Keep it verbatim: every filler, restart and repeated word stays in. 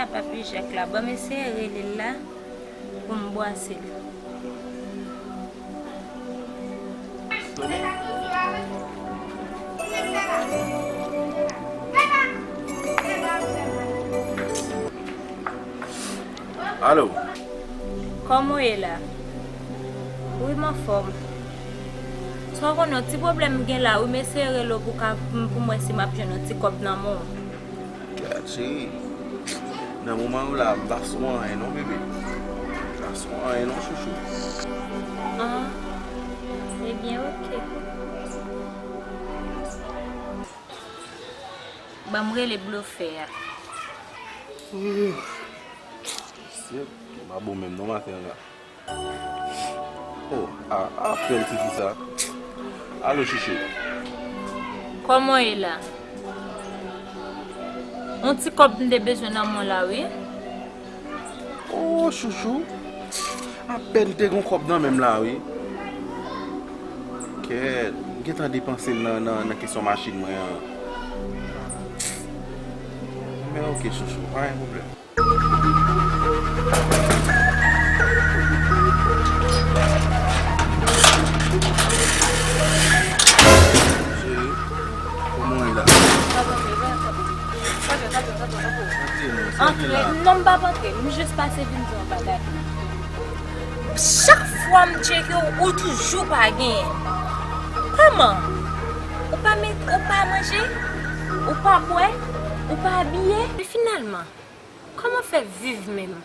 a Papi Jak la. Ban m eseye rele l la pou m bwase l. Alo. Kòman w ye la? Wi, m anfòm. Sa w konnen, yon ti pwoblèm m gen la, wi, m eseye rele w pou ka, pou m wè si m ap jwenn yon ti kòb nan men w. Gad, cheri. Nan moman yo la, m pa sou anyen non, bebe. M pa sou anyen non, chouchou. Ah, ebyen, oke. Ban m rele blofè a. Shit, m pa bon menm non maten an la. Oh, a, apèl tifi sa. Alo, chouchou. Kòman w ye la? Yon ti kòb m te bezwen nan men w la, wi. Oh, chouchou. Apèn te gon kòb nan men m la, wi. Kèt, m gentan depanse l nan, nan, nan kesyon machin mwen an. Men oke, chouchou, pa gen pwoblèm. Cheri, kòman w ye la? Antre non, antre non, m p ap antre. M jis pase vin di w yon bagay. Chak fwa m tcheke w, ou toujou pa genyen. Kòman? Ou pa met, ou pa manje? Ou pa bwè? Ou pa abiye? Men finalman, kòman fè viv menm?